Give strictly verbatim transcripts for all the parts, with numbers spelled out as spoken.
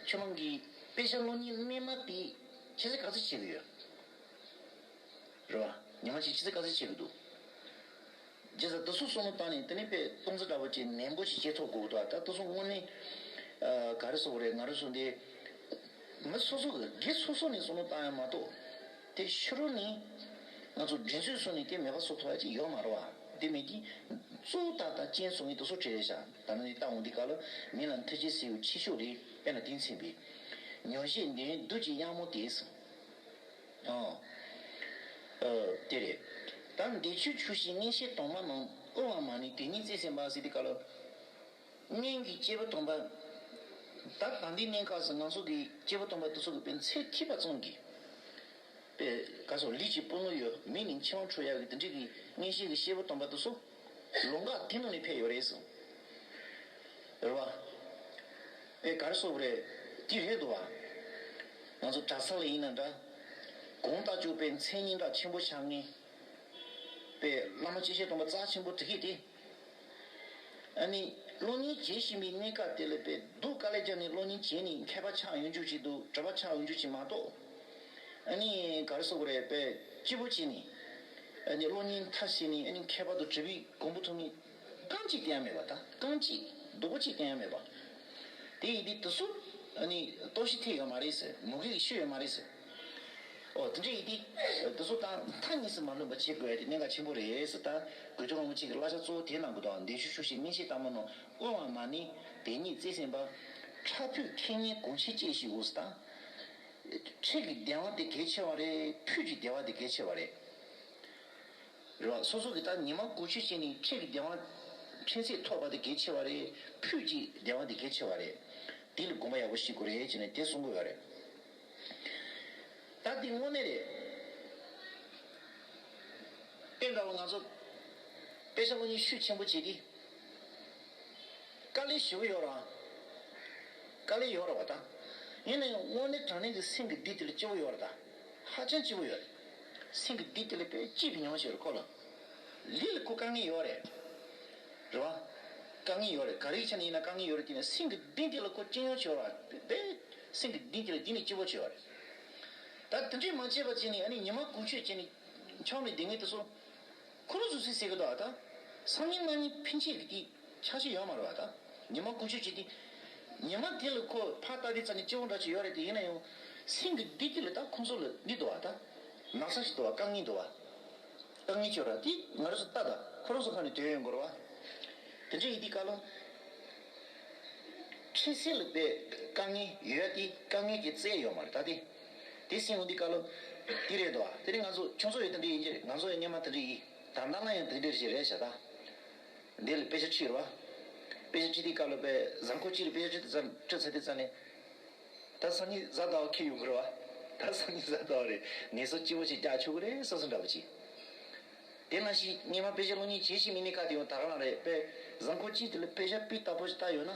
ཁྱེད་རང་གིས་དཔེ་ཆ་སློབ་གཉེར་རྣལ་མ་དེ་ཆེ་ཚད་ག་ཚོད་བྱེད་ཀྱི་ཡོད། རེད་བ། ཉི་མ་གཅིག་ཆེ་ཚད་ག་ཚོད་བྱེད་ཀྱི་འདུག་རྒྱལ་ས་དེ་ཚོ་བསམ་བློ་བཏང་ནས་དེ་ནས་དཔེ་སྟོང་ཚོ་འདྲ་པོ་ཅིག་ནན་པོ་ཞིག་བྱེད་ཐུབ་དགོས་འདུག་ད་དེ་ཚོ་དངོས་གནས་ག་རེ་ཟེར་དགོས་རེད། ང་རང་ཚོ་འདི་མི་སོ་སོ་གི་སྒེར་སོ་སོ་ནས་བསམ་བློ་བཏང་ཡ་མ་གཏོགས། དེ་ཕྱི་རོལ་ནས་ང་ཚོ་སྒྲིག་འཛུགས་སོགས་ནས་དེ་མེད་པ་བཟོ་ཐུབ་ཡ་ཅིག་ཡོད་མ་རེད་བ། དེ་མེད་ཀྱི་གཙོ་བོ་ད་ལྟ་རྐྱེན་བཟོ་མཁན་དེ་ཚོ་གྲས་རེད་ཤག་ད་ནི་ལྟ་འོང་དུས་སྐབས་ལ་མི་ལ་མཐུན་རྐྱེན་ཟེར་བའི་ཆེ་ཤོས་རེད། དཔེར་ན་དེ་མཚན་པའི་ཉོན་ཤེས་འདོད་ཡོན་བདུད་ཀྱི་གཡང་མོ་དེ་སོང་། ཨོ། ཨོ། དེ་རེད། ད་འདས་ཆོས་ཆུ་བཞིའི་གནས་བཤད་དྭངས་མ་རྣམས། དབུལ་བ་མ་ནུས་དེ་ཉིད་བརྩེ་སེམས་པ་ཟེར་དུས་སྐབས་ལ། སྔོན་གྱི་སྐྱེས་བུ་དམ་པ། ད་ད་ལྟའི་གནས་སྐབས་སུ་ང་ཚོ་གི་སྐྱེས་བུ་དམ་པ་དེ་ཚོ་གི་དཔེ་ཚད་ཐིག་པ་ཙམ་གྱིས། དཔེ་ག་ཚོད་ལུས་ཀྱི་དཔུང་ལོ་ཡོད། མི་ནི་འཆི་བ་འཁྲུལ་ཡག་གི་དེ་འདྲ་གི་མངོན་ཤེས་ཀྱི་སྐྱེས་བུ་དམ་པ་དེ་ཚོ་ལུང་ཁག་དེ་ནང་ནས་ཕེབས་ཡོད་རེད་ཟེར། རེད་བ། དཔེ་ག་རེ་ཟེར་དགོས་རེད། དེ་རེད་འདུག་བ། ང་ཚོ་གྲྭ་ས་ལ་ཡིན་ན་འདྲ། གང་ལྟར་ཅིག་དཔེ་མཚན་སྙན་གྲགས་ཆེན་པོ་ཆགས་མཁན། དཔེ་བླ་མ་སྐྱེས་ཆེན་དམ་པ་རྩ་ཆེན་པོ་དེ་གིས་དེ། ཨ་ནི་སློབ་གཉེར་བྱེད་བཞིན་པའི་གནས་སྐབས་དེ་ལ་དཔེ་སྡུག་དཀའ་ལས་བརྒྱབ་ནས་སློབ་གཉེར་བྱས་ནས་མཁས་པ་ཆགས་ཡོང་རྒྱུ་ཅིག་འདུག་གྲུབ་པ་ཆགས་ཡོང་རྒྱུ་ཅིག་མ་གཏོགས། ཨ་ནི་ག་རེ་ཟེར་དགོས་རེད། དཔེ་སྐྱིད་པོ་བྱས་ནས། ཨ་ནི་སློབ་གཉེར་མཐར་ཕྱིན་ནས་ཨ་ནི་མཁས་པ་དང་གྲུབ་པའི་གོ་འཕང་ཐོབ་མཁན་རྐང་གཅིག་བསྟན་ཡ་མེད་པ། ད་རྐང་གཅིག་རྡོག་པོ་གཅིག་བསྟན་ཡ་མེད་པ། དེ་ཡིན་དུས་དེ་ཚོ་ཨ་ནི་རྟོག་ཞིབ་ཐེབས་ཡོད་མ་རེད་ཟེར། མུ་གེ་གིས་ཤི་ཡོད་མ་རེད་ཟེར། ཨོ། དེ་འདྲ་ཡིན་དུས་དེ་ཚོ་དང་མཐའ་གཉིས་སུ་མ་ལྷུང་བ་བྱེད་དགོས་ཡ་དེ་གནད་འགག་ཆེན་པོ་རེད་ཟེར། ད་དགེ་ཕྲུག་རིན་པོ་ཆེ་གི་བསླབ་བྱ་གཙོ་བོ་དེ་གནང་གི་འདུག་འདས་ཆོས་ཆུ་བཞིའི་གནས་བཤད་དྭངས་མ་རྣམས། དབུལ་བ་མ་ནུས་དེ་ཉིད་བརྩེ་སེམས་པ། ཕྲག་ཕུད་ཁེ་ཉེན་གང་ཆེ་སྐྱེ་ཞིག་འོ་ཟེར། ད་ཁྲེལ་གྱི་བདེ་བ་དེ་གལ་ཆེ་བ་རེད། ཕུད་ཀྱི་བདེ་བ་དེ་གལ་ཆེ་བ་རེད། རེད་བ། སོ་སོ་གིས་ད་ཉི་མ་གོ་ཆོད་བྱས་ནས་ཁྲེལ་གྱི་བདེ་བ། ཁྲེལ་ཚད་ཐོབ་པ་དེ་གལ་ཆེ་བ་རེད། ཕུད་ཀྱི་བདེ་བ་དེ་གལ་ཆེ་བ་རེད། དེ་ལ་དགོངས་པ་ཡག་པོ་བཞེས་དགོས་རེད་ཅེས་ནས་དེ་གསུང་གི་ཡོད་རེད། ད་དེ་དངོས་གནས་རེད། དེ་འདྲ་བ་ང་ཚོ་དཔེ་ཆ་སློབ་གཉེར་ཤུགས་ཆེན་པོ་བྱས་ཏེ། དཀའ་ལས་ཞེ་པོ་ཡོད་རེད། དཀའ་ལས་ཡོད་རེད་བ་ད། ཡིན་ན་ཡང་དངོས་གནས་དྲང་གནས་ཀྱི་སེམས་ཀྱི་བདེ་དེ་ལ་སྐྱིད་པོ་ཡོད་རེད་ད། ཧ་ཅང་སྐྱིད་པོ་ཡོད་རེད། སེམས་ཀྱི་བདེ་དེ་ལ་དཔེ་སྐྱིད་པའི་མྱོང་ཞིག་རེད་ཁོ་ལ། ལུས་ལ་ཁོ་དཀའ་ངལ་ཡོད་རེད། རེད་བ། དཀའ་ངལ་ཡོད་རེད། ག་རེའི་ཆ་ནས་ཡིན་ན་དཀའ་ངལ་ཡོད་རེད་དེ་ནས་སེམས་ཀྱི་བདེ་དེ་ལ་ཁོ་སྐྱིད་མྱོང་ཞིག་ཡོད་རེད། དཔེ་སེམས་ཀྱི་བདེ་དེ་ལ་དེ་ནས་སྐྱིད་པོ་ཞིག་ཡོད་རེད། ད་དེ་འདྲས་མ་བྱས་པ་བྱས་ནས་ཨ་ནི་ཉི་མ་གོ་ཆོད་བྱས་ནས་འཁྱམས་ནས་བསྡད་མཁན་དེ་ཚོ། ཁོ་རང་ཚོ་སུས་ཟེར་གི་འདུག་ཨ། ད་སང་ཉིན་གནངས་ཉིན་ཕན་ཆད་ཀྱི་དེ་ཆ་ཤས་ཡོད་མ་རེད་བ། ད་ཉི་མ་གོ་ཆོད་བྱས་ཏེ། ཉི་མ་དེ་ལ་ཁོ་ཕར་ལྟ་དུས་ཙམ་ནས་སྐྱིད་པོ་འདྲ་ཅིག་ཡོད་རེད་དེ། ཡིན་ན་ཡང་སེམས་ཀྱི་བདེ་སྐྱིད་ལ་ད་ཁོང་ཚོ་ལ་འདི་འདུག་ཨ། ད་ན་ཚ་ཞིག་འདུག་བ། དཀའ་ངལ་འདུག་བ། དཀའ་ངལ་ཅིག་ཡོད་རེད་དེ་ང་རང་ཚོ་ལྟ་ད་ཁོ་རང་ཚོ་ཁ་ནས་དོན་ཡོང་དགོས་རེད་བ། དེ་འདྲ་ཡིན་དུས་སྐབས་ལ། འཕྲལ་སེལ་ལ་དཔེ་དཀའ་ངལ་ཡོད་དེ་དཀའ་ངལ་གྱི་རྩལ་ཡོད་མ་རེད་ད་དེ། དེ་སེམས་འོང་དུས་སྐབས་ལ། དེ་རེད་འདུག་བ། དེ་རིང་ང་ཚོ་ཁྱོད་ཚོ་ཡང་དེ་འདྲ་ཡིན་གྱི་རེད། ང་ཚོ་ཡང་སྔོན་མ་དེ་འདྲ་ཡིན། ད་ལྟ་ལ་ཡང་དེ་འདྲ་ཞིག་རེད་ཤག་ད། འདི་ལ་དཔེ་ཆ་ཁྲིད་རོགས། དཔེ་ཆ་ཁྲིད་དུས་སྐབས་ལ་དཔེ་བཟང་ཁོ་གཅིག་ལ་དཔེ་ཆ་ཁྲིད་དུས་ཙམ་ཁྲིད་ཚར་དུས་ཙམ་ནས། ད་སང་ཉིན་གཟའ་ཟླ་བ་ཁེལ་ཡོང་གི་རེད་བ། ད་སང་ཉིན་གཟའ་ཟླ་བ་རེད། ངལ་གསོ་སྐྱིད་པོ་ཞིག་རྒྱག་ཆོག་གི་རེད་བསམ་བསམ་འདྲ་པོ་ཅིག་དེ་ནང་བཞིན་སྔོན་མ་དཔེ་ཆ་སློབ་གཉེར་བྱེད་བཞིན་མི་སྣའི་ཁ་དེ་ཡང་ད་ག་རང་རེད། དཔེ་བཟང་ཁོ་གཅིག་དེ་ལ་དཔེ་ཆ་སྤུས་དག་པོ་ཞིག་བལྟ་ཡོད་ན།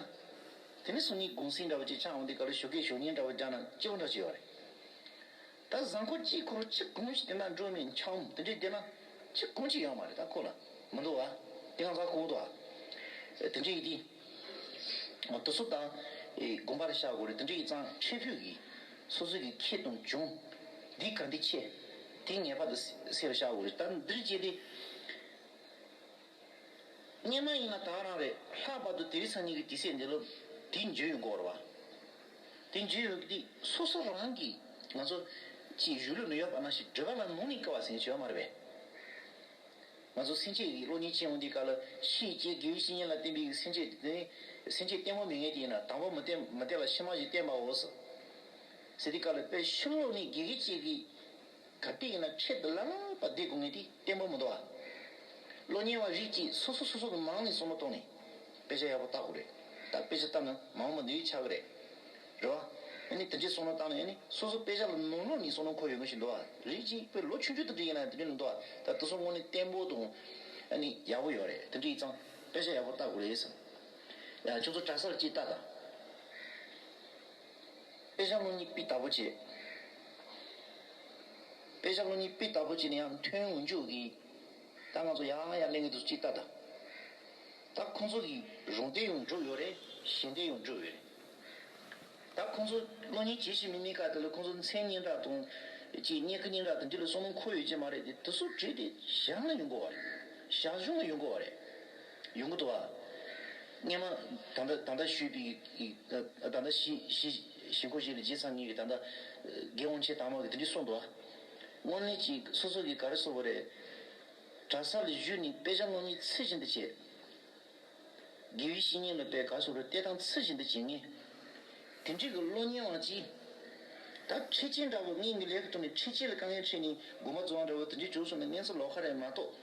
དེ་ནས་སང་ཉིན་གུང་སེང་འདྲ་བོ་ཅིག་ཆགས་འོང་དུས་སྐབས་ལ་ཞོགས་ཀས་ཞོགས་ཉལ་འདྲ་བོ་རྒྱག་ན་སྐྱིད་པོ་འདྲ་ཅིག་ཡོད་རེད། ད་བཟང་ཁོ་གཅིག་ཁོ་རང་ཅི་གང་ཞིག་དེ་ན་འགྲོ་མིན་འཆམ་དེ་འདྲས་བསྡད་ན་ཅི་གང་ཅི་ཡོད་མ་རེད། ད་ཁོ་ལ་མི་འདུག་བ། དེ་ང་ཚོ་གོ་འདུག་བ། དེ་འདྲས་ཡིན་དུས་དེ་ཚོ་དང་དགོངས་པ་རེ་བཞག་དགོས་རེད། དེ་འདྲས་ཡིན་ཙང་འཕྲལ་ཕུད་ཀྱིས་སོ་སོ་གི་ཁེ་དང་གྱོང་འདི་ག་འདི་ཆེ་དེ་ངེས་པར་དུ་སེལ་བཞག་དགོས་རེད། ད་འདིར་བྱས་ཏེ། སྔོན་མ་ཡིན་ན་ད་ག་རང་རེད། ལྷག་པར་དུ་དེ་རིང་སང་ཉིན་གྱི་དུས་ཚོད་འདི་ལ་དེ་འཇུ་ཡོང་གི་ཡོད་རེད་བ། དེ་འཇུ་ཡོང་གི་དུས་སོ་སོ་རང་གིས་ང་ཚོ་ཅིག་གཞུང་ལུགས་ནང་ཡོད་པ་ནང་བཞིན་སྒྲུབ་པ་ལ་ནང་ནས་དཀའ་བ་ཟེར་མཁན་ཅིག་ཡོད་མ་རེད་པས། ང་ཚོ་སེམས་བསྐྱེད་ཀྱི་སློབ་གཉེར་བྱེད་འོང་དུས་སྐབས་ལ་ཤེས་བྱེད་དགེ་བའི་བཤེས་གཉེན་ལ་བསྟེན་པའི་སེམས་བསྐྱེད་དེ་ནི་སེམས་བསྐྱེད་བརྟན་པོ་མེད་མཁན་དེ་ཡིན་ན་དང་པོ་མི་བསྟེན་མི་བསྟེན་ལ་ཕྱི་མ་ཞིག་བསྟེན་པའོ་ཟེར། ཟེར་དུས་སྐབས་ལ་དཔེ་ཤུགས་ལོག་ནས་དགེ་རྒན་གཅིག་གིས། ག་དུས་ཡིན་ན་ཁྲིད་དུ་ལ་ལ་པ་བསྡད་དགོས་ངེས་དེ་བརྟན་པོ་མི་འདུག་ཨ། སློབ་གཉེར་བ་རིགས་གཅིག་སོ་སོ་སོ་སོ་གི་མང་ནས་བསམ་བློ་གཏོང་ནས་དཔེ་ཆ་ཡག་པོ་ལྟ་དགོས་རེད། ད་དཔེ་ཆ་ལྟ་ན་མང་མང་འདི་ཆགས་ཀྱི་རེད། རེད་བ། ཨ་ནི་དེ་འདྲའི་བསམ་བློ་བཏང་ནས་ཨ་ནི་སོ་སོ་དཔེ་ཆ་ལ་ནོར་ནོར་ནས་བསམ་བློ་འཁོར་ཡོང་གི་ཞིག་འདུག་ཨ། རིགས་གཅིག་དཔེ་ལོ་ཆུང་ཆུང་དེ་འདྲ་ཡིན་ན་དེ་འདྲ་མི་འདུག་ཨ། ད་དེ་ཚོ་དངོས་གནས་བརྟན་པོ་དང་ཨ་ནི་ཡག་པོ་ཡོད་རེད། དེ་འདྲ་ཡིན་ཙང་དཔེ་ཆ་ཡག་པོ་ལྟ་དགོས་རེད་བསམ། ཡ་ཁྱོད་ཚོ་གྲྭ་སར་ཅིག་ལྟ་དང་། དཔེ་ཆ་སློབ་གཉེར་སྤུས་དག་པོ་བྱེད། དཔེ་ཆ་སློབ་གཉེར་སྤུས་དག་པོ་བྱེད་ནས་ཡང་ཐོན་འོང་རྒྱུ་གི། ད་ང་ཚོ་ཡང་ཡང་གླེང་གི་འདུག་ཅིག་ལྟ་ད། ད་ཁོང་ཚོ་གི་རང་བདེ་ཡང་འགྲུབ་ཡོད་རེད། གཞན་བདེ་ཡང་འགྲུབ་ཡོད་རེད། ད་ཁོང་ཚོ་གློག་བརྙན་བྱེད་བཞིན་པའི་གནས་སྐབས་དེ་ལ་ཁོང་ཚོ་མཚན་སྙན་གྲགས་དང་ཅིག་བརྙན་ཁ་སྙན་གྲགས་དང་འདི་ལ་བསམ་བློ་འཁོར་ཡོད་ཀྱི་མ་རེད་དེ། དེ་ཚོ་བྲིས་ཏེ་གཞན་ལ་ཡོང་དགོས་པ་རེད། ཞར་བྱུང་ལ་ཡོང་དགོས་པ་རེད། ཡོང་གི་འདུག་བ། སྔས་མ་ད་ལྟ་ད་ལྟ་ཞུས་པའི་ད་ལྟ་ཞི་ཞི་ཞི་ཁོ་ཞིག་ལ་རྗེས་ཚང་གཉིས་ཀྱི་ད་ལྟ་རྒན་དབང་ཆེན་དར་མ་གིས་དེ་འདྲས་གསུངས་འདུག་བ། དངོས་གནས་ཀྱི་སོ་སོ་གི་ག་རེ་ཟེར་དགོས་རེད། གྲྭ་ས་ལ་བཞུགས་ནས་དཔེ་ཆ་སློབ་གཉེར་ཚུལ་བཞིན་དུ་བྱེད། དགེ་བའི་བཤེས་གཉེན་ལ་དཔེ་ག་སོགས་རུ་བལྟས་སྟངས་ཚུལ་བཞིན་དུ་བྱེད་ངེས། དེ་འདྲའི་གི་གློག་བརྙན་བ་ཅིག་ད་འཁྲིད་ཆས་འདྲ་བོ་ངའི་མི་ལས་ཀྱི་ཐོག་ནས་འཁྲིད་ཆས་ལ་དཀའ་ངལ་འཕྲད་ནས་དགོངས་པ་རྫོགས་འདྲ་བོ་དེ་འདྲའི་བྱུང་སོང་ན་ངན་སོང་ལོག་ཁ་རེད་མ་གཏོགས།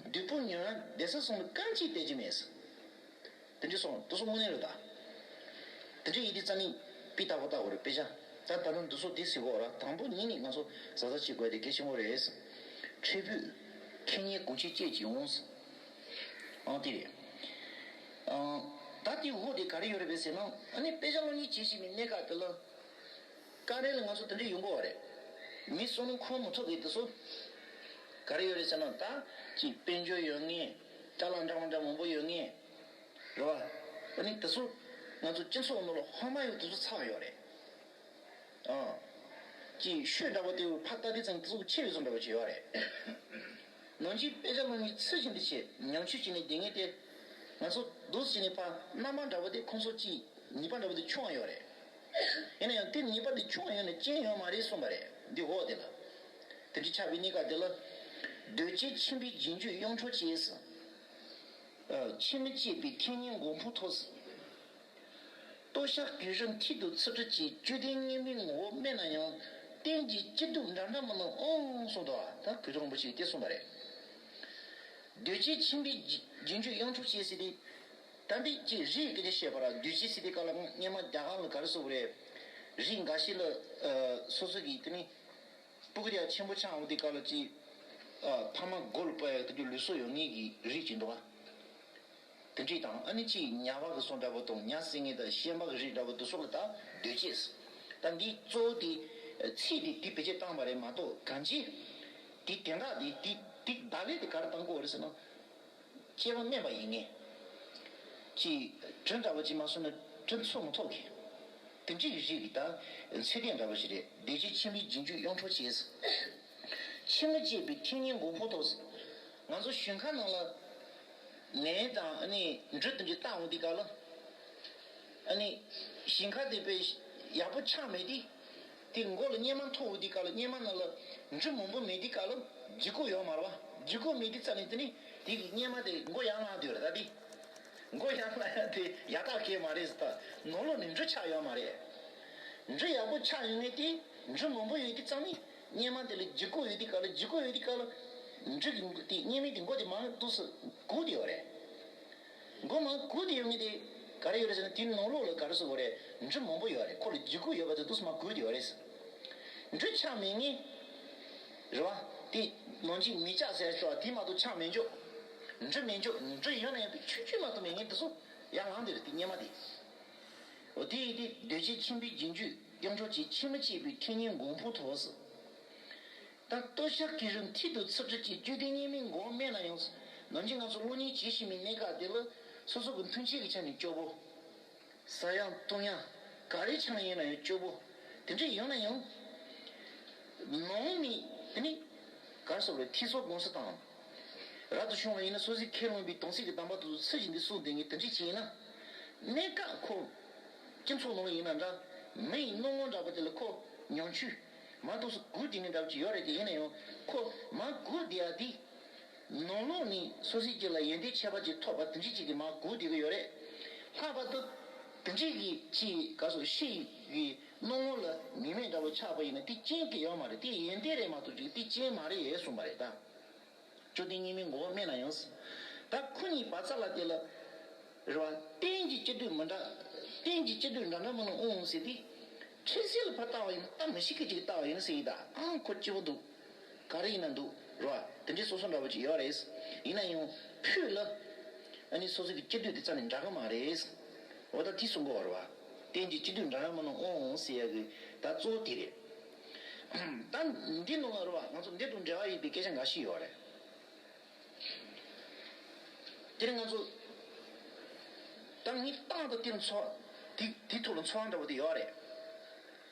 བདུད་པོ་ཉོན་སྡེ་ས་སོང་ནས་རྐང་གཅིག་བལྟས་ཀྱི་མེད། དེ་འདྲའི་སོང་དེ་སོང་དངོས་གནས་རེད་ད། དེ་འདྲའི་ཡིན་དུས་རྩ་ནི་པི་ཏག་པོ་ལྟ་བ་རེད་དཔེ་ཆ། ད་ད་ནི་འདི་ཚོ་དེ་ཟེར་གོ་ར་དང་པོ་ཉིད་ནས་ང་ཚོ་གཟབ་གཟབ་བྱེད་དགོས་དེ་གལ་ཆེན་པོ་རེད། ཁྲེ་ཕུད་ཁེ་ཉེ་གོང་ཆེ་བཅས་ཀྱི་འོང་། ཨང་དེ་རེད། ཨང་། ད་དེ་འོག་དེ་ག་རེ་ཡོད་རེད་པས་ཟེར་ན་ཨ་ནི་དཔེ་ཆ་སློབ་གཉེར་བྱེད་བཞིན་པའི་གནས་སྐབས་དེ་ལ། དཀའ་ངལ་ལ་ང་ཚོ་དེ་འདྲ་ཡོང་གི་ཡོད་རེད། མི་བསམ་བློ་འཁོར་མི་ཐུབ་གི་དེ་ཚོ། ག་རེ་ཡོད་རེད་ཟེར་ན་ད་ཅིག་དཔལ་འབྱོར་ཡོད་ངེས། ཅ་ལག་འདྲ་མི་འདྲ་མང་པོ་ཡོད་ངེས། རེད་བ། ཨ་ནི་དེ་ཚོ་ང་ཚོ་སྤྱི་ཚོགས་ནང་ལ་ཧོ་མ་ཡོད་དེ་ཚོ་ཚར་ཡོད་རེད། ཨང་། ཅིག་ཤོད་འདྲ་པོ་དེ་ཕར་ལྟ་དུས་ཙང་དེ་ཚོ་ཆེ་བའི་བཟོ་འདྲ་པོ་ཅིག་ཡོད་རེད། ནང་ཆོས་དཔེ་ཆ་སློབ་གཉེར་ཚུལ་བཞིན་དུ་བྱེད་ཉམས་ཆོས་བྱེད་ནས་བསྡད་ངེས་ཏེ། ང་ཚོ་འདུག་སེ་བྱས་ནས་ཕར་རྣམ་པ་འདྲ་པོ་དེ་ཁོང་ཚོ་ཅིག་ཉེས་པ་འདྲ་པོ་དེ་ཆུང་བ་ཡོད་རེད། ཡིན་ན་ཡང་དེ་ཉེས་པ་དེ་ཆུང་བ་ཡོད་ན་རྐྱེན་ཡོད་མ་རེད་གསུངས་པ་རེད་འདི་འོག་དེ་ལ། དེ་འདྲའི་ཆགས་པའི་གནས་སྐབས་དེ་ལ། གདོས་བཅས་ཁྱིམ་པའི་རྗེས་འཇུག་གཡུང་དྲུང་བཅས་སུ། ཨ། ཕྱི་མི་བཅས་པའི་ཐེག་དམན་མགོན་པོ་ཐོབ་སུ། ལྟོ་ཤ་གོས་གཟུགས་མཐིལ་དུ་ཚུ་གྲུ་བཅས་བཅུད་ལྡན་སྙིགས་མའི་ངོ་བོ་སྨད་ན་ཡང་། རྟེན་གྱི་སྐྱིད་སྡུག་འདྲ་འདྲ་མིན་ནོ་ཨང་གསུངས་འདུག་ད་གོས་ཐུང་རིན་པོ་ཆེས་དེ་གསུངས་པ་རེད། གདོས་བཅས་ཁྱིམ་པའི་རྗེས་འཇུག་གཡུང་དྲུང་བཅས་ཟེར་ཏེ། ད་འདི་ཅིག་རིགས་སྐད་ཆ་བཤད་པ་ར་གདོས་བཅས་ཟེར་ཏེ་ག་ལ་སྔས་མ་རྒྱ་གར་ལ་ག་རེ་ཟེར་དགོས་རེད། རིགས་འགའ་ཤས་ལ་ཨ་སོ་སོ་གི་དེ་ནི། སྤུ་གུ་དེ་ཡང་ཆེན་པོ་ཆགས་འོང་དུས་སྐབས་ལ་ཅིག་ཨ་ཕ་མ་མགོ་ལ་སྤར་ཡག་དེ་ཚོ་ལུས་སྲོག་ཡོད་མཁན་གྱི་རིགས་ཅིག་འདུག་བ། དེ་འདྲས་དང་ཨ་ནི་ཅིག་ཉ་པ་གི་སོང་འདྲ་པོ་དང་ཉ་ཟེར་མཁན་དང་ཤན་པ་གི་རིགས་འདྲ་པོ་དེ་ཚོ་ལ་ད་གདོས་བཅས། ད་འདིའི་གཙོ་བོ་དེ་ཚིག་དེ་དེ་བེད་སྤྱོད་བཏང་བ་རེད་མ་གཏོགས་གང་ཅི། དེ་དེ་འདྲ་དེ་དེ་དེ་བརྡ་ལན་དེ་ག་རེ་བཏང་དགོས་རེད་ཟེར་ན། སྐྱེ་བ་དམན་པ་ཡིན་ངེས། ཅིག་དྲིན་འདྲ་བོ་ཅིག་མ་སོང་ན་དྲིན་ཚོར་མི་ཐུབ་གི། དེ་འདྲའི་རིགས་ཀྱི་ད་ཚད་ལྡན་འདྲ་བོ་ཞིག་རེད། བདེ་སྐྱིད་ཁྱིམ་པའི་རྗེས་འཇུག་གཡུང་དྲུང་བཅས། ཁྱིམ་མི་བཅས་པའི་ཐེག་དམན་མགོན་པོ་ཐོབ། ང་ཚོ་ཞིང་ཁ་ནང་ལ་ལན་དང་ཨ་ནི་འབྲུ་དེ་འདྲ་བཏང་འོང་དུས་སྐབས་ལ། ཨ་ནི་ཞིང་ཁ་དེ་དཔེ་ཡག་པོ་ཆགས་མེད་དུས། དེ་མགོ་ལ་གཉེར་མ་མཐོ་བོ་དེ་ག་ལ་གཉེར་མ་ནང་ལ་འབྲུ་མང་པོ་མེད་དེ་ག་ལ་ལྗིད་ཁོག་ཡོད་མ་རེད་བ། ལྗིད་ཁོག་མེད་དེ་རྩ་ནས་དེ་ནི་དེ་གི་གཉེར་མ་དེ་མགོ་ཡར་ལངས་དུས་རེད་ད་དེ། མགོ་ཡར་ལངས་ཡ་དེ་ཡག་ཐག་གས་མ་རེད་ཟེར་ད། ནང་ལོགས་ནས་འབྲུ་ཆགས་ཡོད་མ་རེད། འབྲུ་ཡག་པོ་ཆགས་ཡོད་ངེས་དེ། འབྲུ་མང་པོ་ཡོད་དེ་རྩ་ནས་གཉེར་མ་དེ་ལ་ལྗིད་ཁོག་ཡོད་དེ་ག་ལ་ལྗིད་ཁོག་ཡོད་དེ་ག་ལ། འབྲུ་གི་དེ་གཉེར་མའི་དེ་མགོ་དེ་མང་ཏོག་ཙམ་སྒུར་དེ་ཡོད་རེད། མགོ་མ་སྒུར་དེ་ཡོད་ངེས་དེ། ག་རེ་ཡོད་རེད་ཟེར་ན་དེའི་ནང་ལོགས་ལ་ག་རེ་ཟེར་དགོས་རེད། འབྲུ་མང་པོ་ཡོད་རེད། ཁོ་ལ་ལྗིད་ཁོག་ཡོད་པ་དེ་ཏོག་ཙམ་མ་སྒུར་དེ་ཡོད་རེད། འབྲུ་ཆགས་མེད་ངེས། རེད་བ། དེ་ནང་གི་མེ་ལྕགས་ཟེར་ཆོག་དེ་མ་གཏོགས་ཆགས་མེད་འཇོག་འབྲུ་མེད་འཇོག་འབྲུ་ཡོད་ན་ཡང་ཆུང་ཆུང་མ་གཏོགས་མེད་ངེས་དེ་ཚོ་ཡར་ལངས་དེ་རེད་དེ་གཉེར་མ་དེ། འོ་དེ་ཡིན་དེ་གདོས་བཅས་ཁྱིམ་པའི་རྗེས་འཇུག་གཡུང་དྲུང་བཅས། ཕྱི་མི་བཅས་པའི་ཐེག་དམན་མགོན་པོ་ཐོབ་ཟེར། ད་ལྟོ་ཤ་གོས་གཟུགས་མཐིལ་དུ་ཚུ་གྲུ་བཅས་བཅུད་ལྡན་སྙིགས་མའི་ངོ་བོ་སྨད་ན་ཡང་། ནམ་རྒྱུན་ང་ཚོ་གློག་བརྙན་བྱེད་བཞིན་པའི་གནས་སྐབས་དེ་ལ་སོ་སོ་གི་མཐུན་རྐྱེན་གྱི་ཆ་ནས་སྐྱོ་པོ། ཟ་ཡག་འཐུང་ཡག་ག་རེ་ཆགས་ཡིན་ན་ཡང་སྐྱོ་པོ། དེ་འདྲ་ཡོང་ན་ཡང་། ནང་མི་དེ་ནི་གར་སོགས་པའི་ཐིག་ཚོ་དགོངས་སུ་དང་། རབ་ཏུ་བྱུང་བ་ཡིན་ན་སོ་སོའི་ཁས་བླངས་པའི་དམ་ཚིག་གི་གདམས་པ་དེ་ཚོ་ཚུལ་བཞིན་དུ་སྲུང་བསྡད་མཁན་དེ་འདྲ་ཅིག་ཡིན་ན། གནས་སྐབས་ཁོ། སྤྱི་ཚོགས་ནང་ལ་ཡིན་ན་འདྲ། མི་ཡི་སྣང་ངོ་འདྲ་པོ་དེ་ལ་ཁོ་ཉམ་ཆུང་། མ་ཏོག་ཙམ་སྒུག་བསྡད་མཁན་འདྲ་པོ་ཅིག་ཡོད་རེད་དེ་ཡིན་ན་ཡང་ཁོ་མ་སྒུག་བསྡད་ཡ་དེ། ནང་ལོགས་ནས་སོ་སོའི་རྒྱུད་ལ་ཡོན་ཏན་ཁྱད་པར་ཅིག་ཐོབ་པ་དེ་འདྲ་ཅིག་གིས་མ་སྒུག་བསྡད་ཀྱི་ཡོད་རེད། ལྷག་པར་དུ་དེ་འདྲ་གི་ཅིག་ག་སོ་ཕྱི་ཡི་སྣང་ངོ་ལ་མིག་མེད་འདྲ་པོ་ཆགས་པ་ཡིན་ན་དེ་རྐྱེན་གྱིས་ཡོད་མ་རེད། དེ་ཡོན་ཏན་རེད་མ་གཏོགས་ཅིག་དེ་རྐྱེན་མ་རེད་གསུངས་པ་རེད་ད། བཅུད་ལྡན་སྙིགས་མའི་ངོ་བོ་སྨད་ན་ཡང་། ད་ཁོ་གཉིས་བར་མཚམས་ལ་དེ་ལ། རེད་བ། རྟེན་གྱི་སྐྱིད་སྡུག་མི་འདྲ། རྟེན་གྱི་སྐྱིད་སྡུག་འདྲ་འདྲ་མིན་ནོ་ཨང་ཟེར་ཏེ། འཕྲལ་སེལ་ལ་ཕར་ལྟ་བ་ཡིན་ན་ལྟ་མི་ཤེས་མཁན་ཅིག་ལྟ་བ་ཡིན་ཟེར་ཡིན་ད་ཨང་ཁོ་སྐྱིད་པོ་འདུག་ག་རེ་ཡིན་ན་འདུག་རེད་བ། དེ་འདྲའི་སོ་སོ་འདྲ་བོ་ཅིག་ཡོད་རེད། ཡིན་ན་ཡང་ཕུད་ལ། ཨ་ནི་སོ་སོ་གི་སྐྱིད་སྡུག་དེ་རྩ་ནས་འདྲ་གི་མ་རེད། འོ་ད་དེ་གསུང་གི་ཡོད་རེད་བ། རྟེན་གྱི་སྐྱིད་སྡུག་འདྲ་འདྲ་མིན་ནོ་ཨང་ཟེར་ཡ་གི་ད་གཙོ་བོ་དེ་རེད། ད་འདི་ནང་ལ་རེད་བ་ང་ཚོ་འདི་དང་འབྲེལ་བ་ཡོད་པའི་སྐད་ཆ་འགའ་ཞིག་ཡོད་རེད། དེ་ནི་ང་ཚོ་ད་ངའི་ཏང་དང་དེ་ཚོ་ དེ་དེ་ཐོག་ལ་འཚོ་བ་འདྲ་བོ་དེ་ཡོད་རེད།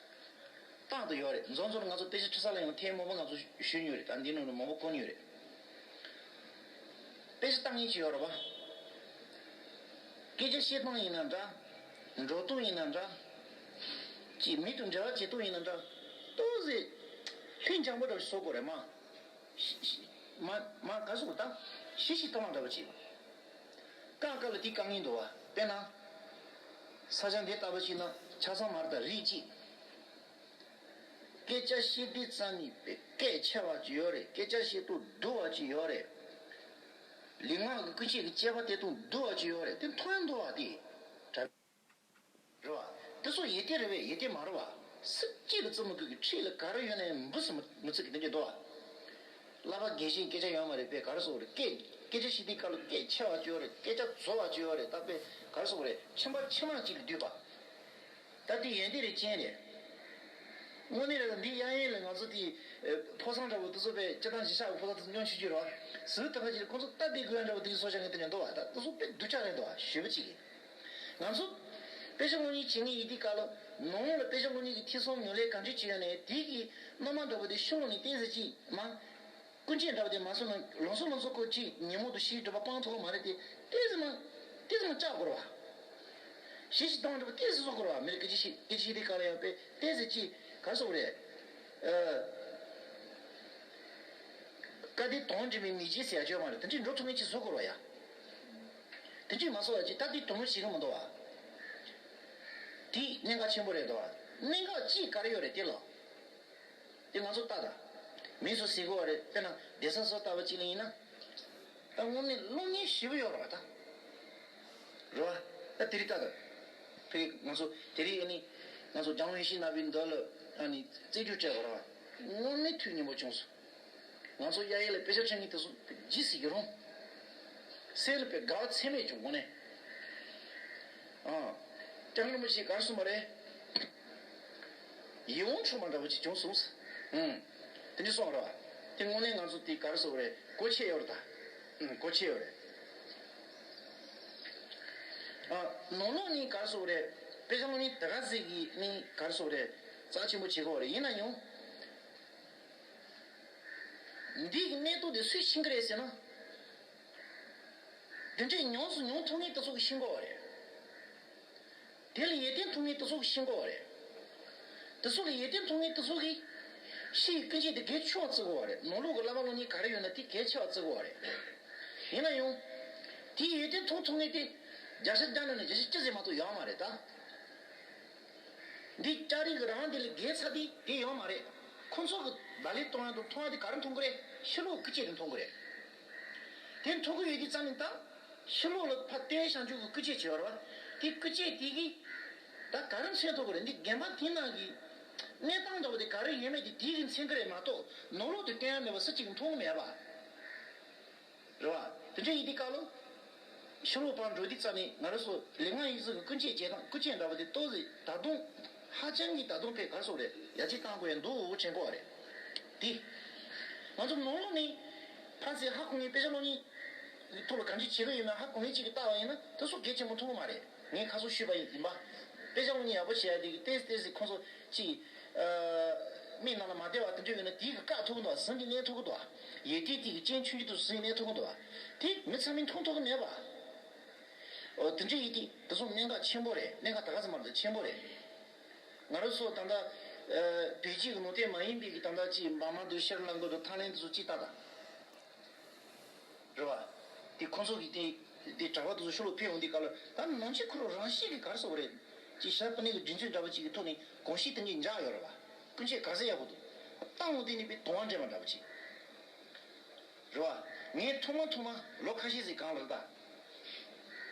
རྟག་ཏུ་ཡོད་རེད། མཛོ་མཛོ་ལ་ང་ཚོ་དཔེ་ཆ་ཁྲིད་ས་ལ་ཡང་ཐེངས་མང་པོ་ང་ཚོ་ཞུས་མྱོང་རེད། ད་འདི་ནང་ལ་མང་པོ་གོ་མྱོང་རེད། དཔེ་ཆ་ལྟ་མཁན་ཅིག་ཡོད་རེད་བ། སྐད་ཆ་བཤད་སྟངས་ཡིན་ན་འདྲ། འགྲོ་སྟངས་ཡིན་ན་འདྲ། ཅིག་མི་དང་འབྲེལ་བ་བྱེད་སྟངས་ཡིན་ན་འདྲ། ཏོག་ཙམ་ལྷིང་འཇམ་པོ་འདྲ་བོ་ཞིག་བཟོ་དགོས་རེད་མ། མ་མ་ག་ཟེར་དགོས་ད། ཞི་ཞིང་དྭངས་པ་འདྲ་བོ་ཅིག། བཀག་བཀག་ལ་དེ་བཀག་མཁན་འདུག་བ། དཔེར་ན། ས་ཆ་འདི་ལྟ་བུ་ཞིག་ན་ཆ་ཚང་མར་དང་རིགས་གཅིག། སྐད་ཆ་བཤད་དུས་ཙམ་ནས་པའི་སྐད་ཆེ་བ་ཅིག་ཡོད་རེད། སྐད་ཆ་བཤད་སྟངས་སྡུག་པ་ཅིག་ཡོད་རེད། ལུས་ངག་གི་ཀུན་སྤྱོད་ཀྱི་དཔྱད་པ་དེ་དང་སྡུག་པ་ཅིག་ཡོད་རེད། དེ་མཐོང་ཡང་མཐོང་བ་དེ། དྲ། རེད་བ། དེ་ཚོ་ཡོན་ཏན་རེད་པས། ཡོན་ཏན་མ་རེད་བ། སུ་གཅིག་ལ་བཙུན་མོ་ཀུན་གྱི་འཁྲིས་ལ་ག་རེ་ཡོད་ན་ཡང་འབུ་སུ་མི་མི་ཚིག་གི་དེ་འདྲ་འདུག་བ། བསླབ་པ་རྒན་གཞོན་སྐད་ཆ་ཡོད་མ་རེད་པས། ག་རེ་ཟེར་དགོས་རེད། སྐད་སྐད་ཆ་བཤད་དུས་སྐབས་ལ་སྐད་ཆེ་བ་ཅིག་ཡོད་རེད། སྐད་ཆ་རྫོགས་པ་ཅིག་ཡོད་རེད། ད་དཔེ་ག་རེ་ཟེར་དགོས་རེད། ཁྱིམ་པ་ཁྱིམ་ནང་གཅིག་ལ་སྡོད་པ། ད་དེ་ཡོན་ཏན་རེད། རྐྱེན་རེད། དངོས་གནས་རེད། འདི་དབྱར་ཡན་ལ་ང་ཚོ་དེ་ཕོ་བཟང་འདྲ་བོ་དེ་ཚོ་དཔེ་སྤྱིར་བཏང་གཞིས་ཆགས་ཀྱི་ཕོ་བཟང་དེ་ཚོ་སྙོམས་ཆུང་ཆུང་རེད་བ། ཟུར་དུ་ཕ་གིར་ཁོང་ཚོ་སྟབས་བདེ་དགོས་འདྲ་བོ་དེ་ཚོ་བྱ་མཁན་དེ་འདྲ་འདུག་བ། ད་དེ་ཚོ་དཔེ་སྡུག་ཅག་རེད་འདུག་བ། ཞེ་པོ་ཅིག་གིས། ང་ཚོ་དཔེ་ཆ་སློབ་གཉེར་བྱེད་མཁན་ཡིན་དུས་སྐབས་ལ་ནང་ལོགས་ལ་དཔེ་ཆ་སློབ་གཉེར་གྱི་ཐོས་བསམ་ཉམས་ལེན་གང་འདྲ་བྱེད་ཡོད་ནའི་དེ་གི་རྣམ་པ་འདྲ་བོ་དེ་ཕྱི་ལོགས་ནས་བསྟན་ཟེར་གྱིས་མ། ཀུན་སྤྱོད་འདྲ་བོ་དེ་མ་བཟོས་ན་ལམ་སང་ལམ་སང་ཁོ་ཅིག་ཉིན་མོ་དུ་ཤིག་སྒྲུབ་པ་སྤང་ཐུབ་ཀྱི་མ་རེད་དེ། ཏོག་ཙམ་མ། ཏོག་ཙམ་མ་བཅག་དགོས་རེད་བ། ཞི་ཞིང་དྭངས་འདྲ་བོ་ཏོག་ཙམ་བཟོ་དགོས་རེད་བ། མི་རིགས་སྐད་ཆ་ཞིག་སྐད་ཆ་ཞིག་དེ་ག་ལ་ཡང་དཔེ་ཏོག་ཙམ་ཅིག་ག་རེ་ཟེར་དགོས་རེད། ཨ། དཀའ་སྡུག་དང་འདྲེས་མའི་མི་རྒྱུད་ཟེར་ཡ་ཅིག་ཡོད་མ་རེད། དེ་འདྲའི་འགྲོ་ཐུབ་མཁན་ཅིག་བཟོ་དགོས་རེད་བ་ཡ། དེ་འདྲའི་མ་བཟོ་བ་ཅིག་ད་དེ་དོ་སྣང་བྱེད་ཀྱི་མི་འདུག་བ། དེ་གནད་འགག་ཆེན་པོ་རེད་འདུག་བ། གནད་འགག་ཅིག་ག་རེ་ཡོད་རེད་དེ་ལ། དེ་ང་ཚོ་ལྟ་ད། མི་སུ་ཟེར་གོ་བ་རེད། དཔེར་ན་བསྡད་ས་སུ་ལྟ་བ་ཅིག་ལ་ཡིན་ན། ད་དངོས་གནས་སློབ་གཉེར་ཞེ་པོ་ཡོད་རེད་བ་ད། རེད་བ། ད་དེ་རིགས་ལྟ་ད། ཕ་གི་ང་ཚོ་དེ་རིགས་ཨ་ནི། ང་ཚོ་ལྗང་བའི་ཤིང་ནག་པའི་འདི་ལ་ཨ་ནི་རྩེད་རྒྱུགས་སྤྲད་པ་རེད་བ། དངོས་གནས་ཐུགས་མཉེས་པོ་བྱུང་སོང་། ང་ཚོ་གཡས་གཡོན་ལ་དཔེ་ཆ་ཁྲིད་མཁན་དེ་ཚོ་ཇི་སྲིད་ཀྱི་རུང་། སེམས་ལ་དཔེ་དགའ་བ་ཚད་མེད་བྱུང་། དངོས་གནས། ཨ། སྐྱབས་མགོན་རིན་པོ་ཆེས་ག་རེ་གསུངས་པ་རེད། ཡིད་འོང་འཕྲོག་པ་འདྲ་བོ་ཅིག་བྱུང་སོང་། ཨུམ། དེ་འདྲ་གསུངས་རེད་བ། དེ་དངོས་གནས་ང་ཚོ་དེ་ག་རེ་ཟེར་དགོས་རེད། གོ་ཆོད་ཡོད་རེད་ད། ཨུམ། གོ་ཆོད་ཡོད་རེད། ཨ། ནང་ལོགས་ནས་ག་རེ་ཟེར་དགོས་རེད། དཔེ་ཆ་སློབ་གཉེར་དེ་ག་ཟིག་གིས་ནི་ག་རེ་ཟེར་དགོས་རེད། རྩ་ཆེན་པོ་བྱེད་དགོས་རེད། ཡིན་ན་ཡང་། འདི་གི་གནད་དོན་དེ་སུས་ཤེས་ཀྱི་རེད་ཟེར་ན། དེ་འདྲའི་ཉམས་སུ་མྱོང་ཐུབ་མཁན་དེ་ཚོ་གིས་ཤེས་དགོས་པ་རེད། དེ་ལ་ཡིད་རྟོན་ཐུབ་མཁན་དེ་ཚོ་གིས་ཤེས་དགོས་པ་རེད། དེ་ཚོ་ལ་ཡིད་རྟོན་ཐུབ་མཁན་དེ་ཚོ་གིས་ཕྱི་ཡི་ཀུན་སྤྱོད་དེ་གལ་ཆེ་བ་བརྩི་དགོས་པ་རེད། ནང་ལོགས་ཀྱི་བསླབ་པ་སློབ་གཉེར་ག་རེ་ཡོད་ན་དེ་གལ་ཆེ་བ་བརྩི་དགོས་པ་རེད། ཡིན་ན་ཡང་། དེའི་ཡིད་རྟོན་ཐུབ་ཐུབ་མཁན་དེ་བརྒྱ་ཆ་བརྒྱ་ནང་ནས་བརྒྱ་ཆ་བཅུ་ཙམ་མ་གཏོགས་ཡོད་མ་རེད་ད། འདི་ལྕགས་རིགས་ཀྱི་རང་དབང་དེ་ལས་བརྒལ་ཚར་དེ་དེ་ཡོད་མ་རེད། ཁོ་ཚོ་གི་བག་ལེབ་གཏོང་ཡ་དང་མཐོང་ཡ་དེ་ག་རེ་མཐོང་གི་རེད། ཕྱི་ལོགས་ཀྱི་ཀུན་སྤྱོད་དེ་མཐོང་གི་རེད། དེ་མཐོང་གི་ཡོད་དུས་ཙམ་ནས་ད་ཕྱི་ལོགས་ལ་ཕར་བསྟན་བྱང་ཆུབ་ཀྱི་ཀུན་སྤྱོད་བྱེད་པ་རེད་བ། དེ་ཀུན་སྤྱོད་དེ་གིས་ད་ག་རེ་མཚོན་ཐུབ་ཀྱི་རེད། འདི་དགོན་པ་དེ་ནང་གི་གནས་སྟངས་འདྲ་བོ་དེ་ག་རེ་ཡོད་མེད་དེ་དེ་གིས་མཚོན་གི་རེད་མ་གཏོགས་ནང་ལོགས་དེ་བསྟན་ཡ་མེད་པ་སུ་གཅིག་གིས་མཐོང་གི་མེད་པ། རེད་བ། དེ་འདྲ་ཡིན་དུས་སྐབས་ལ། ཕྱི་ལོགས་ཕར་འགྲོ་དུས་ཙམ་ནས་ང་རང་ཚོ་ལུས་ངག་ཡིད་གསུམ་གྱི་ཀུན་སྤྱོད་བྱེད་སྟངས་ཀུན་སྤྱོད་འདྲ་བ་དེ་ཏོག་ཙམ་ད་དུང་ཧ་ཅང་གི་ད་དུང་དཔེ་ག་རེ་ཟེར་དགོས་རེད། ཡར་རྒྱས་གཏང་དགོས་ཡ་འདུག་དྲན་གྱི་ཡོད་རེད། དེ། ང་ཚོ་ནང་ལོགས་ནས་ཕར་ཚུར་ཧ་གོ་མཁན་དཔེ་ཆ་སློབ་གཉེར་ཐོག་ལ་གང་ཅི་བྱེད་ཀྱི་ཡོད་མེད་ཧ་གོ་མཁན་ཅིག་གིས་བལྟས་པ་ཡིན་ན་དེ་ཚོ་གལ་ཆེན་པོ་མཐོང་གི་མ་རེད། ངས་ཁ་སང་ཞུས་པ་ཡིན་པ། དཔེ་ཆ་སློབ་གཉེར་ཡག་པོ་བྱེད་ཡ་དེ་གིས་ཏོག་ཙམ་ཏོག་ཙམ་ཁོང་ཚོ་ཅིག་ཨ། མིག་ནང་ལ་མ་བསྡད་པ་དེ་འདྲ་ཡོད་ན་དེ་གིས་བཀག་ཐུབ་ཀྱི་འདུག་བ། ཟིན་གྱི་གནས་ཐུབ་ཀྱི་འདུག་བ། ཡོན་ཏན་དེ་གིས་རྐྱེན་ཆུང་ཆུང་དུ་ཟིན་གནས་ཐུབ་ཀྱི་འདུག་བ། དེ་མི་ཚང་མས་མཐོང་ཐུབ་ཀྱི་མེད་པ། འོ་དེ་འདྲ་ཡིན་དུས་དེ་ཚོ་གནད་འགག་ཆེན་པོ་རེད། གནད་འགག་ད་ག་ཚོད་མ་རེད་ཆེན་པོ་རེད། ང་རང་ཚོ་ད་ལྟ་ཨ། བོད་བརྒྱུད་ཀྱི་ནང་བསྟན་མ་ཡིན་པའི་གི་ད་ལྟ་ཅིག་འབར་མ་འདུག་ཤྲི་ལང་ཀ་འདུག་ཐའི་ལེན་འདུག་ཅིག་ལྟ་དང་། རེད་བ། དེ་ཁོང་ཚོ་གི་དེ་དེ་གྲྭ་པ་དེ་ཚོ་ཕྱི་ལོགས་ཕེབས་ཡོང་དུས་སྐབས་ལ་ད་ནང་ཆོས་ཁོ་རང་རང་བཞིན་གྱིས་ག་རེ་ཟེར་དགོས་རེད། ཅིག་ཞྭ་པ་ནི་གི་སྒྲིག་འཛུགས་འདྲ་པོ་ཅིག་གི་ཐོག་ནས་གོམས་གཤིས་དེ་འདྲ་འཇགས་ཡོད་རེད་བ། ཀུན་སྤྱོད་ག་ཚད་ཡག་པོ་འདུག་བཏང་འོང་དུས་ནི་དཔེ་དུང་བ་འདྲེས་མ་འདྲ་པོ་ཅིག་རེད་བ། ངས་ཐོག་མ་ཐོག་མ་ལོ་ཁ་ཤས་ཤིག་གོང་ལ་རེད་ད།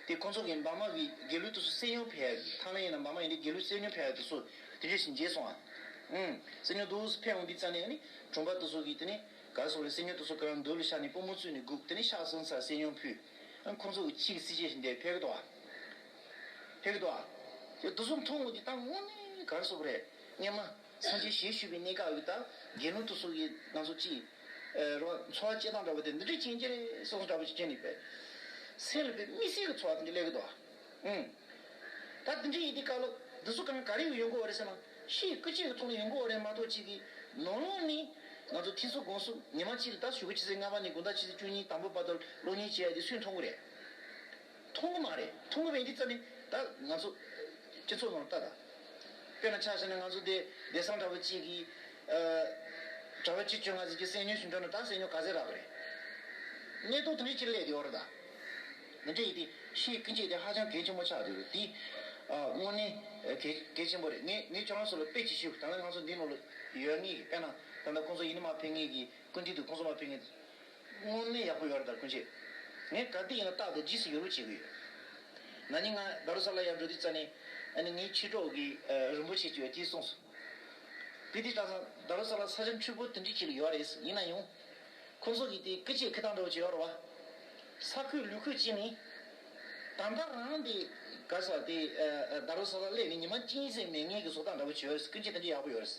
དེ་ཁོང་ཚོ་གི་འབར་མ་གི་དགེ་ལུགས་དེ་ཚོ་བསེ་ཉོ་ཕེབས་ཡ་གི་ཐའི་ལེན་ཡིན་ན་འབར་མ་ཡིན་ན་དགེ་ལུགས་བསེ་ཉོ་ཕེབས་ཡ་དེ་ཚོ་དེ་འདྲ་ཞིག་མཇལ་སོང་ཨ། ཨུང་། བསེ་ཉོ་དེ་ཚོ་ཕེབས་འོང་དུས་ཙམ་ནས་ནི་གྲོང་པ་དེ་ཚོ་གི་དེ་ནི། ག་རེ་ཟེར་དགོས་རེད། བསེ་ཉོ་དེ་ཚོ་ཁོ་རང་མདུན་ལ་བཞག་ནས་པུས་མོ་བཙུགས་ནས་སྒུག་དེ་ནས་ཤག་ཟིན་ཚར་བསེ་ཉོ་ཕུལ། ཨ་ཁོང་ཚོ་གི་ཕྱི་གི་སྲིད་ཇུས་ཤིག་འདིར་ཕེབས་ཀྱི་འདུག་ཨ། ཕེབས་ཀྱི་འདུག་ཨ། དེ་དེ་ཚོ་མཐོང་འོང་དུས་ད་དངོས་གནས་ག་རེ་ཟེར་དགོས་རེད། སྔོན་མ་སངས་རྒྱས་ཞལ་བཞུགས་པའི་གནས་སྐབས་ཀྱི་ད་དགེ་སློང་དེ་ཚོ་གི་ང་ཚོ་ཅིག་ཨ་རོ་འཚོ་བ་སྐྱེལ་སྟངས་འདྲ་བོ་དེ་འདི་འདྲ་ཅན་ཅི་རེད་བསམ་བསམ་འདྲ་བོ་ཅིག་བྱས་ནས་པས། སེམས་ལ་དཔེ་དམིགས་བསལ་གྱི་ཚོར་བ་དེ་འདྲ་སླེབས་ཀྱི་འདུག་ཨ། ཨུང་། ད་དེ་འདྲ་ཡིན་དུས་སྐབས་ལ་འདི་ཚོ་གང་ག་རེ་ཡོང་གི་ཡོད་རེད་ཟེར་ན། ཕྱིའི་སྐུལ་ལྕག་གི་ཐོག་ནས་ཡོང་གི་ཡོད་རེད་མ་གཏོགས། གཅིག་གི་ནང་ལོགས་ནས་ང་ཚོ་ཐེག་གསུམ་སྒོམ་གསུམ་ཉི་མ་གཅིག་ལ་ད་ཞུ་གི་ཕྱི་ཚེས་ལྔ་པ་ནས་དགོང་དག་ཕྱི་ཚེས་བཅུ་གཉིས་དང་པོ་བར་དུ་སློབ་གཉེར་བྱེད་ཡ་དེ་སུས་མཐོང་གི་རེད། མཐོང་གི་མ་རེད། མཐོང་གི་མེད་དུས་ཙ་ནས་ད་ང་ཚོ་སྤྱི་ཚོགས་ནང་ལ་ལྟ་ད། དཔེར་ན་ཆ་བཞག་ན་ང་ཚོ་དེ་བདེ་གསང་འདྲ་བོ་གཅིག་གིས། ཨ། གྲྭ་པ་བཅུ་བཅོ་ལྔ་ཟིག་གིས་གསེར་ཉོ་ཞིག་འགྲོ་ན་ད་གསེར་ཉོ་ག་ཚད་རག་གི་རེད། གནས་སྟངས་དེ་འདྲ་ཅིག་སླེབས་ཡོད་རེད་ད། འདི་འདྲ་ཡིན་དུས་ཕྱིའི་སྐུལ་ལྕག་དེ་ཧ་ཅང་གལ་ཆེན་པོ་ཆགས་འདུག་དེ། ཨ། དངོས་གནས་གལ་གལ་ཆེན་པོ་རེད། ངས་ངས་ཁྱོད་རང་ཚོ་ལ་དཔེ་ཅིག་ཞུ། ད་ལྟ་ང་ཚོ་འདི་ནང་ལ་ཡོད་ངེས་ཀྱི། དཔེར་ན་ད་ལྟ་ཁོང་ཚོ་ཡིན་ན་མ་ཕེབས་ངེས་ཀྱི། སྐུ་མདུན་དུ་ཁོང་ཚོ་མ་ཕེབས་ངེས། དངོས་གནས་ཡག་པོ་ཡོད་རེད་ད། སྐུ་མཁྱེན། ངས་ག་དུས་ཡིན་ན་རྟག་ཏུ་རྗེས་སུ་ཡི་རང་བྱེད་ཀྱི་ཡོད། ན་ནིང་ང་རྡ་རམ་ས་ལ་ཡར་འགྲོ་དུས་ཙ་ནས། ཨ་ནི་ངའི་མཆེད་གྲོགས་ཀྱི་ཨ་རིན་པོ་ཆེ་ཅིག་ཡོད། དེས་གསུངས་སོང་། དེ་དུས་ད་ལྟ་རྡ་རམ་ས་ལ་ས་ཆ་འཕྲོད་པོ་དེ་འདྲ་ཅིག་ལ་ཡོད་རེད། ཡིན་ན་ཡང་ཁོང་ཚོ་གིས་དེ་སྐུལ་ལྕག་འཁུར་སྟངས་འདྲ་བོ་ཅིག་ཡོད་རེད་བ། ས་ཁུལ་ལུང་ཁུལ་གཅིག་ནས་ད་ལྟ་རང་དེ་ག་ས་དེ་ཨ་རྡ་རམ་ས་ལ་སླེབས་ནས་ཉི་མ་གཅིག་གཉིས་ཙམ་མེད་མཁན་གྱི་བཟོ་ལྟ་འདྲ་བོ་ཅིག་ཡོད་རེད། སྐུལ་ལྕག་དེ་འདྲ་ཡག་པོ་ཡོད་རེད།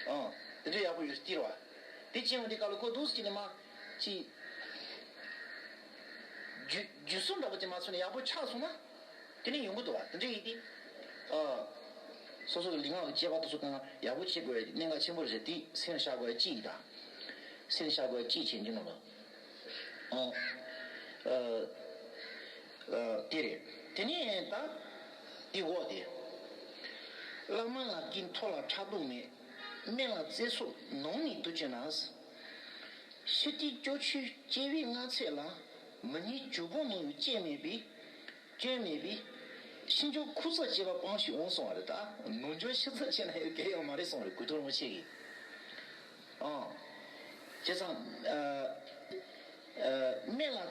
ཨང་། དེ་འདྲ་ཡག་པོ་ཡོད་རེད། དེ་རེད་བ། དེ་ཕྱིན་པ་དེ་ག་ལ་ཁོ་འདུག་སེ་བྱས་ནས་མར་ཅིག་རྒྱུ་རྒྱུ་སྲོལ་འདྲ་པོ་ཅིག་མ་བཟོས་ནས་ཡག་པོ་ཆགས་སོང་ན། དེ་ནས་ཡོང་གི་འདུག་བ། དེ་འདྲ་ཡིན་དུས། ཨ། སོ་སོ་གི་ལུས་ངག་གི་སྐྱེ་བ་དེ་ཚོ་གང་ཡག་པོ་བྱེད་དགོས་པའི་གནད་འགག་ཆེན་པོ་རེད། དེ་སེམས་བཞག་དགོས་ཡ་གཅིག་ཡིན་ད། སེམས་བཞག་དགོས་ཡ་གཅིག་བྱེད་འདི་ནང་ལ། ཨ། ཨ། དེ་རེད། དེ་ནས་ད་དེ་འོག་དེ། བླ་མ་ལག་གི་མཐོ་ལ་ཕྲག་དོག་མེད། སྨན་ལ་བརྩེ་སོགས་ནང་ནས་དུ་བྱེད་ན། ཕྱི་རྟེན་སྐྱོ་ཆོས་སྐྱེ་བའི་སྔ་ཚད་ལ། མི་ཉིད་གྱོང་པོ་ནང་ཡོད་སྐྱོན་མེད་པས། སྐྱོན་མེད་པས། ཕྱི་འབྱུང་ཁུངས་གཙོ་སྐྱེ་བ་སྤངས་ཤིང་འོང་གསུངས་པ་རེད་ད། ནང་འབྱུང་ཕྱི་གཙོ་བྱས་ན་ཡང་གལ་ཡོད་མ་རེད་གསུངས་པ་རེད། གུ་ཐུག་རིན་པོ་ཆེ་གིས། ཨང་། བྱས་ཙང་། ཨ། ཨ། སྨན་ལ། ཨ།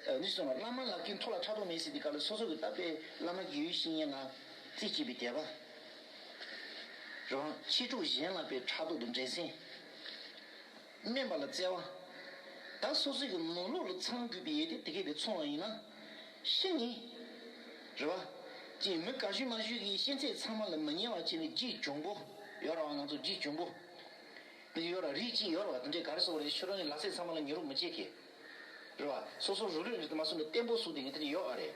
ཨ། འདི་སོང་བ། བླ་མ་ལག་གི་མཐོ་ལ་ཕྲག་དོག་མེད་ཟེར་དུས་སྐབས་ལ་སོ་སོ་གི་ད་དཔེ་བླ་མ་དགེ་བའི་བཤེས་གཉེན་ལ་རྩིས་བྱས་པའི་དད་པ། རང་མཆེད་གྲོགས་གཞན་ལ་དཔེ་ཕྲག་དོག་དང་འགྲན་སེམས། སྨན་པ་ལ་བརྩེ་བ། ད་སོ་སོ་གི་ནང་ལོགས་ལ་ཚང་དགོས་པའི་ཡས་དེ་དེ་གས་དེ་ཚང་བ་ཡིན་ན། ཕྱི་ནས། རེད་བ། ཅིག་མི་ག་ཤོད་མ་ཤོད་ཀྱིས་ཤེས་ཚད་ཚང་མ་ལ་མི་ཉན་པ་བྱས་ནས་རྗེས་གྱོང་པོ། ཡོད་རེད་བ། ང་ཚོ་རྗེས་གྱོང་པོ། དེ་ཡོད་ར། རིགས་གཅིག་ཡོད་ར་བ། དེ་འདྲའི་ག་རེ་ཟེར་དགོས་རེད། ཕྱི་རོལ་ནས་ལག་རྩལ་ཚང་མ་ལ་ཉེ་རུ་མི་བྱེད་མཁན། རེད་བ། སོ་སོ་རུ་ལུགས་རེད་དུ་མ་སོང་ནས་བརྟན་པོ་བཟོ་བསྡད་མཁན་དེ་འདྲ་ཡོད་ཨ་རེད།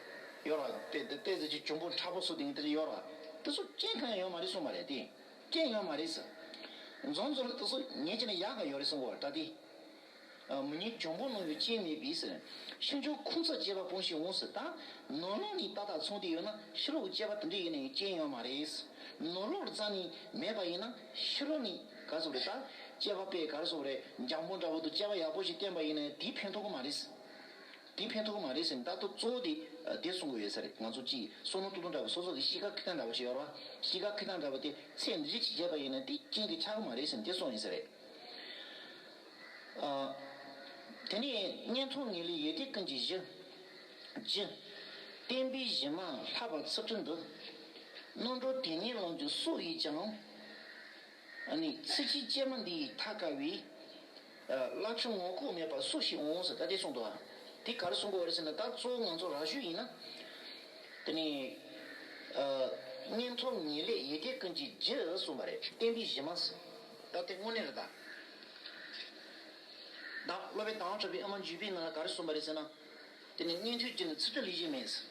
ཡོད་ར་བ། དེ་དེ་དེ་ཟེར་གྱི་གྱོང་པོ་མཁྲེགས་པོ་བཟོ་བསྡད་མཁན་དེ་འདྲ་ཡོད་ར་བ། དེ་ཚོ་རྐྱེན་གང་ཡང་ཡོད་མ་རེད་གསུངས་པ་རེད་དེ། རྐྱེན་ཡོད་མ་རེད་ཟེར། མཛོ་མཛོ་ལ་དེ་ཚོ་ཉན་གྱི་ནས་ཡག་ག་ཡོད་རེད་གསུང་གི་བ་ད་དེ། མི་ཉིད་གྱོང་པོ་ནང་ཡོད་སྐྱོན་མེད་པས་ཟེར། ཕྱི་འབྱུང་ཁུངས་གཙོ་སྐྱེ་བ་སྤངས་ཤིང་འོང་ཟེར། ད་ནང་ལོགས་ནས་ཏག་ཏག་ཚང་བསྡད་ཡོད་ན་ཕྱི་ལོགས་ཀྱི་སྐྱེ་བ་དེ་འདྲ་ཡིན་ན་ཡང་རྐྱེན་ཡོད་མ་རེད། ནང་ལོགས་རྩ་ནས་མེད་པ་ཡིན་ན་ཕྱི་ལོགས་ནས་ག་རེ་ཟེར་དགོས་རེད། ད་སྐྱེ་བ་དཔེ་ག་རེ་ཟེར་དགོས་རེད། འཇམ་པོ་འདྲ་བོ་དང་སྐྱེ་བ་ཡག་པོ་ཞིག་བསྟན་པ་ཡིན་ན་ཡང་དེས་ཕན་ཐོགས་ཀྱི་མ་རེད། དེས་ཕན་ཐོགས་ཀྱི་མ་རེད་ཟེར་ནས་ད་ལྟ་གཙོ་བོ་དེ་དེ་གསུང་གི་ཡོད་ས་རེད། ང་ཚོ་གཅིག་བསམ་བློ་ཏོག་ཏོག་འདྲ་བོ་སོ་སོ་གི་གཤིས་ཀ་འཁྱེར་སྟངས་འདྲ་བོ་ཞིག་ཡོད་རེད་བ། གཤིས་ཀ་འཁྱེར་སྟངས་འདྲ་བོ་དེ་ཚད་འདི་འདྲ་ཅིག་བྱས་པ་ཡིན་ན་དེ་རྐྱེན་གྱིས་ཆགས་ཀྱི་མ་རེད་ཟེར་ནས་དེ་གསུངས་ཡིན་ས་རེད། ཨ། དེ་ནས་མངོན་མཐོ་ངེས་ལེགས་ཡོན་ཏན་ཀུན་གྱི་གཞི། རྒྱུ། བསྟན་པའི་གཞི་མ་ལྷག་པའི་ཚུལ་ཁྲིམས་འདི། རྣམ་གྲོལ་དེ་ཉིད་ལམ་གྱི་སྲོག་ཡིན་ཀྱང་། ཨ་ནི་ཚིག་གཅིག་ཀྱེ་མ་འདི་ཡིས་ཐར་དཀའ་བས། ཨ། བསླབ་ཆུང་ངོ་ལྐོག་མེད་པར་སྲོག་ཤིང་འོང་ཟེར་ད་དེ་གསུངས་འདུག་ཨ། དེ་ག་རེ་གསུང་དགོས་རེད་ཟེར་ན་ད་གཙོ་བོ་ང་ཚོ་ར་ཞུ་ཡིན་ན། དེ་ནས། ཨ། མངོན་མཐོ་ངེས་ལེགས་ཡོན་ཏན་ཀུན་གྱི་རྒྱུ་གསུངས་པ་རེད། བསྟན་པའི་གཞི་མ་ཟེར། ད་དེ་དངོས་གནས་རེད་ད། ད་སློབ་དཔོན་དྭགས་པོ་གྲགས་པས་ཨ་མ་འཇུ་པའི་ནང་ལ་ག་རེ་གསུངས་པ་རེད་ཟེར་ན། དེ་ནས་མངོན་མཐོའི་རྒྱུ་ནི་ཚུལ་ཁྲིམས་ལས་གཞན་མེད་ཟེར།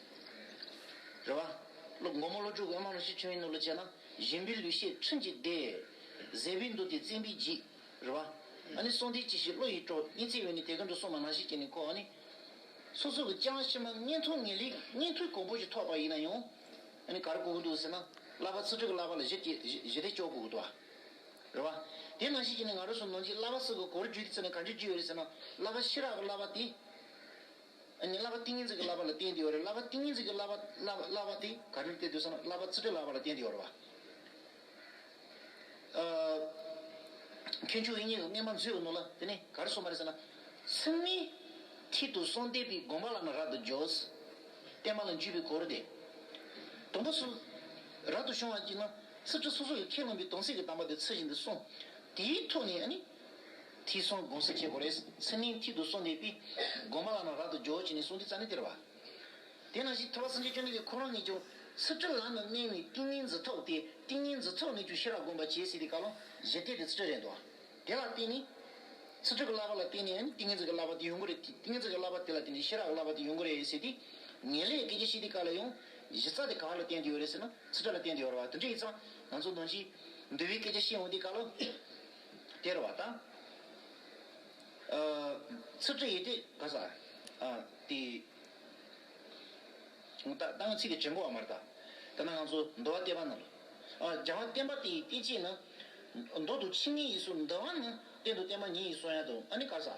རེད་བ། སློབ་མགོན་པོ་སློབ་ཕྲུག་གི་ཨ་མ་ལུགས་ཤེས་ཆོས་དབྱིངས་ནང་ལ་བྱས་ན་གཞན་པའི་ལུགས་ཤེས་ཁྲིམས་ཀྱི་སྡེ། བཟོད་པའི་མདོ་སྡེ་བཙན་པོའི་རྒྱུད། རེད་བ། ཨ་ནི་གསང་བདེ་གྱི་ཞིང་བློ་ཡི་གྲོགས། སྙིང་བརྩེ་བའི་ནི་དེ་ཀུན་འགྲོ་གསུངས་པ་ནང་བཞིན་བྱས་ནས་ཁོ་ཨ་ནི། སོ་སོ་གི་སྐྱེ་བ་ཕྱི་མ་མངོན་མཐོ་ངེས་ལེགས་མངོན་མཐོའི་གོ་འཕང་ཞིག་ཐོབ་པ་ཡིན་ན་ཡང་། ཨ་ནི་ག་རེ་དགོས་ཀྱི་འདུག་ཟེར་ན། བསླབ་པ་ཚུལ་ཁྲིམས་ཀྱི་བསླབ་པ་ལ་གཞི་གཅིག་གཞི་གཞི་དེ་ལྕོགས་དགོས་ཀྱི་འདུག་བ། རེད་བ། དེ་ནང་བཞིན་བྱས་ནས་ང་རང་ཚོ་ནང་གི་བསླབ་པ་ཟེར་དགོས་སྐོར་བརྗོད་དུས་ཙམ་ནས་གང་ཅི་བརྗོད་ཡོད་རེད་ཟེར་ན། བསླབ་པ་ཤེས་རབ་ཀྱི་བསླབ་པ་དེ། ཨ་ནི་བསླབ་པ་ཏིང་ངེ་འཛིན་གྱི་བསླབ་པ་ལ་བརྟེན་ཏེ་ཡོད་རེད། བསླབ་པ་ཏིང་ངེ་འཛིན་གྱི་བསླབ་པ་བསླབ་པ་བསླབ་པ་དེ་ག་རེ་ལ་བརྟེན་འདུག་ཟེར་ན་བསླབ་པ་ཚུལ་ཁྲིམས་བསླབ་པ་ལ་བརྟེན་ཏེ་ཡོད་རེད་བ། ཨ། མཁས་མཆོག་དབྱིག་གཉེན་གྱིས་སྔོན་མ་མཛོད་ཀྱི་ནང་ལ་དེ་ནས་ག་རེ་གསུངས་པ་རེད་ཟེར་ན། ཚུལ་གནས་ཐད་དུ་གསང་བསྟན་པའི། དགོངས་པ་ལ་ནི་རབ་ཏུ་འཇོག། བསྟན་པ་ལ་འཇུག་པའི་གོ་རིམ་དེ། དང་པོ་སུ་རབ་ཏུ་བྱུང་བ་ཅིག་ན་ཚུལ་ཁྲིམས་སོ་སོ་ཡི་ཁས་བླངས་པའི་དམ་ཚིག་གི་དམ་པ་དེ་ཚུལ་བཞིན་དུ་བསྲུང་། དེའི་ཐོག་ནས་ཨ་ནི། ཐོས་བསམ་སྒོམ་གསུམ་བྱེད་དགོས་རེད། ཚུལ་གནས་ཐད་དུ་གསང་བསྟན་པའི། དགོངས་པ་ལ་ནི་རབ་ཏུ་འཇོག་བྱས་ནས་གསུངས་དུས་ཙ་ནི་དེ་རེད་བ། དེ་ནང་བཞིན་ཐུབ་པ་སངས་རྒྱས་བཅོམ་ལྡན་འདས་ཁོ་རང་ཉིད་ཀྱང་ཚུལ་ཁྲིམས་ལ་ནི་གནས་ནས་ཏིང་ངེ་འཛིན་ཐོབ་སྟེ། ཏིང་ངེ་འཛིན་ཐོབ་ནས་ཀྱང་ཤེས་རབ་སྒོམ་པ་བྱས་ཟེར་དུས་སྐབས་ལ་གཞི་རྟེན་དེ་ཚུལ་ཁྲིམས་རེད་འདུག་དེ་ལ་བརྟེན་ནས། ཚུལ་ཁྲིམས་ཀྱི་བསླབ་པ་ལ་བརྟེན་ནས་ཏིང་ངེ་འཛིན་གྱི་བསླབ་པ་དེ་ཡོང་གི་རེད། ཏིང་ངེ་འཛིན་གྱི་བསླབ་པ་དེ་ལ་བརྟེན་ནས་ཤེས་རབ་ཀྱི་བསླབ་པ་དེ་ཡོང་གི་རེད་ཟེར་ཏེ། ངེས་ལེགས་སྐད་ཆ་བཤད་དུས་སྐབས་ལ་ཡང་གཞི་རྩ་དེ་ག་ལ་བརྟེན་ཏེ་ཡོད་རེད་ཟེར་ན་ཚིག་ཕྲད་ལ་བརྟེན་ཏེ་ཡོད་རེད་བ། དེ་འདྲ་ཡིན་ཙང་ང་ཚོ་ནང་བཞིན་འདུལ་བའི་སྐད་ཆ་བཤད་ཡོང་དུས་སྐབས་ལ་དེ་རེད་བ་ད། ཚིག་ཕྲད་ཡོད་དེ་ག་ས་དེ། ད་ད་ང་ཚིག་དེ་དྲན་གོ་བ་མ་རེད་ད། ད་ན་ང་ཚོ་འདུལ་བ་བསྟན་པ་ནང་ལ། རྒྱལ་བ་བསྟན་པ་དེའི་བསྟན་བཅོས་ནི། མདོ་དང་ཕྱི་ཉིད་ཡིན་གསུངས། འདུལ་བ་ནི་གཏན་དུ་བསྟན་པ་ཉིད་ཡིན་གསུང་ཡ་དང་ཨ་ནི་ག་ས།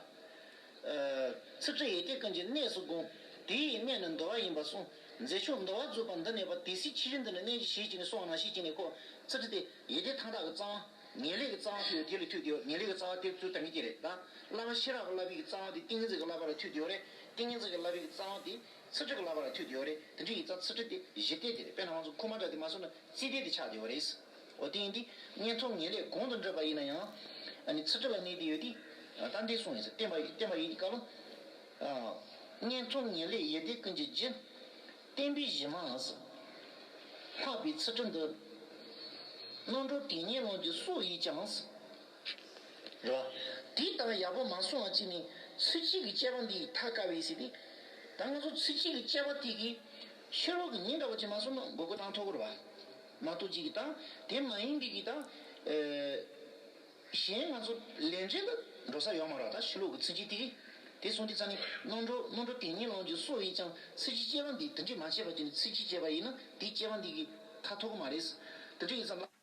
ཚིག་ཕྲད་ཡོད་དེ་ཀུན་གྱི་གནས་སུ་དགོངས། དེ་ཡི་གནས་ནི་འདུལ་བ་ཡིན་པར་གསུངས། མཛད་ཕྱོགས་འདུལ་བ་རྫོགས་པ་འདི་གནས་པ། དེ་སྲིད་ཆོས་བཞིན་དུ་ནི་གནས་ཀྱི་ཞེས་བྱས་ནས་གསུངས་པ་ནང་བཞིན་བྱས་ནས་ཁོ་ཚིག་ཕྲད་དེ་ཡོད་དེ་མཐའ་དག་གི་རྩ་བ། ངེས་ལེགས་ཀྱི་རྩ་བ་དེ་ཡོད་དེ་ལ་ཐུག་དེ་ཡོད། ངེས་ལེགས་ཀྱི་རྩ་བ་དེ་ཚུར་དྲན་གྱི་རེད་ད། བསླབ་པ་ཤེས་རབ་ཀྱི་བསླབ་པའི་རྩ་བ་དེ་ཏིང་ངེ་འཛིན་གྱི་བསླབ་པ་ལ་ཐུག་དེ་ཡོད་རེད། ཏིང་ངེ་འཛིན་གྱི་བསླབ་པའི་རྩ་བ་དེ་ཚིག་ཕྲད་ཀྱི་བསླབ་པ་ལ་ཐུག་དེ་ཡོད་རེད། དེ་འདྲ་ཡིན་ཙང་ཚིག་ཕྲད་དེ་གཞི་རྟེན་དེ་རེད། དཔེར་ན་ང་ཚོ་ཁུངས་མ་འདྲ་དེ་མ་སོང་ན་རྩིས་རྟེན་དེ་ཆགས་དེ་ཡོད་རེད། འོ་དེ་ཡིན་དུས་མངོན་མཐོ་ངེས་ལེགས་གོང་དུ་འགྲིལ་བ་ཡིན་ན་ཡང་ཨ་ནི་ཚིག་ཕྲད་ལ་གནས་དེ་ཡོད་དེ། ད་འདི་གསུངས་ཡིན་ཟེར་བསྟན་པ་ཡི་བསྟན་པ་ཡི་སྐབས་ལ། མངོན་མཐོ་ངེས་ལེགས་ཡོན་ཏན་ཀུན་གྱི་རྒྱུ། བསྟན་པའི་གཞི་མ་ཟེར། ལྷག་པའི་ཚིག་ཕྲད་འདི། རྣམ་གྲོལ་དེ་ཉིད་ལོངས་སྤྱོད་སྲོག་ཡིན་ཀྱང་། རེད་བ། དེ་ལྟར་ཡག་པོ་མ་སོང་བ་ཅིག་ནི་ཚིགས་བཅད་ཀྱི་དཔྱད་པ་འདི་ཡིས་ཐར་དཀའ་བས་ཟེར་ཏེ། ད་ང་ཚོ་ཚིགས་བཅད་ཀྱི་དཔྱད་པ་དེ་གིས་ཕྱི་རོལ་གྱི་ཉིན་འདྲ་བོ་ཅིག་མ་སོང་ན་མགོ་སྐོར་བཏང་ཐུབ་ཀྱི་རེད་བ། མ་གཏོགས་ཅིག་གིས་ད་དེ་མ་ཡིན་པའི་གི་ད། གཞན་ང་ཚོ་ལས་འབྲས་ལ་འགྲོ་ས་ཡོད་མ་རེད་ད་ཕྱི་ལོགས་ཀྱི་ཚིགས་བཅད་དེ་གིས། དེ་སོང་དུས་ཙ་ནི་རྣམ་གྲོལ་རྣམ་གྲོལ་དེ་ཉིད་ལོངས་སྤྱོད་སྲོག་ཡིན་ཀྱང་ཚིགས་བཅད་དཔྱད་པ་འདི་དེ་འདྲས་མ་བྱས་པ་ཅིག་ནི་ཚིགས་བཅད་བྱས་པ་ཡིན་ན་དེའི་དཔྱད་པ་འདི་གིས་ཐར་ཐུབ་ཀྱི་མ་རེད། དེ་འདྲས་ཡིན་ཙང་།